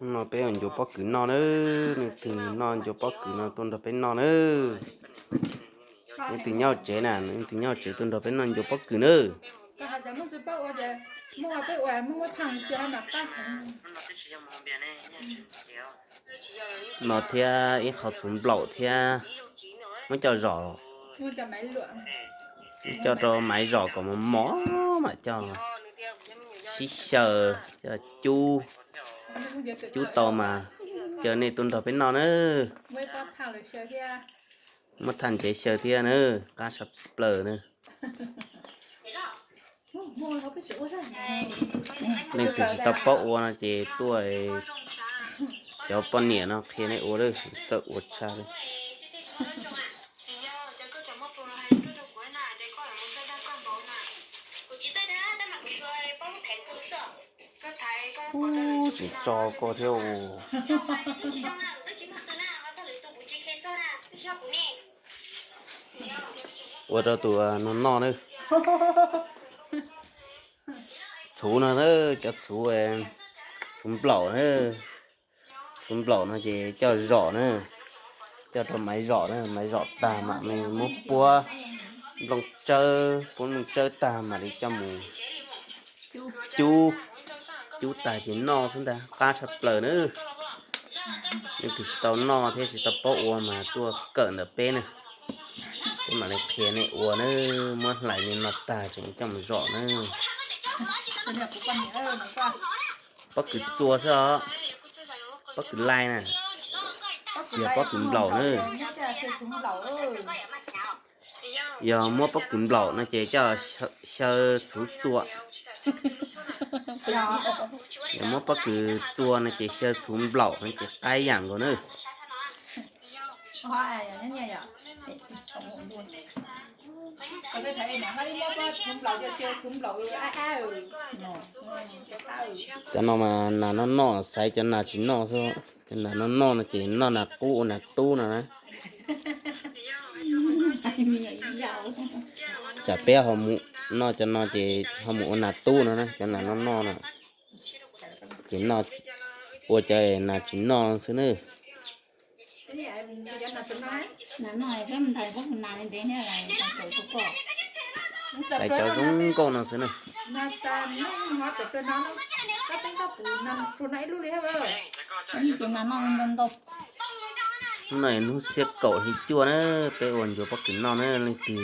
Hnub no peb yuav ncuav pob kws noj nawb, leej twg noj ncuav pob kws no tuaj nrog peb noj nawb. Leej twg nyob hauv tsev na, leej twg nyob hauv tsev tuaj nrog peb noj ncuav pob kws nawb. No thiab ib qho txhuv nplaum thiab muab coj zom, coj rau maiv zom kom mos mos mam coj sib xyaw, coj cub, cub tau mas caw nej tuaj nrog peb noj nawb. Muab thaj ntsev xyaw thiab nawb, qab tshaj plaws nawb. Leej twg tsis tau paub ua no ces tuaj, cov poj niam no qhia nej ua, txawj ua tshaj li. Ub, tseem tso koj thiab. Ua rau tus no noj nawb. Txhuv no na, cov txhuv, txhuv nplaum na. Txhuv nplaum no ces coj zom na, coj rau maiv zom na, maiv zom tag mam li muab puab nplooj tsawb, puab nplooj tsawb tag mam li coj mus cub, cub tag ces noj xwb ntag, qab tshaj plaws na. Leej twg tsis tau noj thiab tsis tau paub ua mas tuaj kawm ntawm peb na, peb mam li qhia nej ua na. Muab hlais li no tag tseem coj mus zom na. Pob kws txua xwb os, pob kws laij na, tsis yog pob kws nplaum na. Yog muab pob kws nplaum no ces coj xyaw txhuv txua. Yog muab pob kws txua no ces xyaw txhuv nplaum no ces qab yam nkaus na. Cov no mas nas noj noj, xaiv cov nas tsis noj xwb. Cov nas noj noj no ces noj nas qub ua nas tub no na. Tsam peb ho mus noj cov no ces ho mus ua nas tub no na, cov nas noj noj na. Ces noj, ua cov nas tsis noj xwb na. Xaiv cov zoo nkauj no xwb na. Hnub no hnub xiab kaum hli cuaj na, peb ua ncuav pob kws noj na, leej twg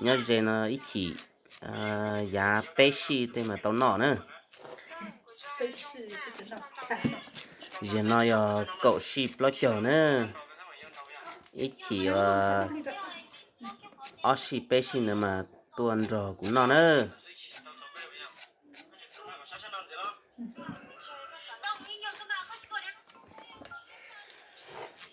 nyob ze no ib chim yav peb sij tej mas tau noj na. Zaum no yog kaum sij plaub caug na, ib chim ob sij peb sij ntawd mas tuaj nrog kuv noj na.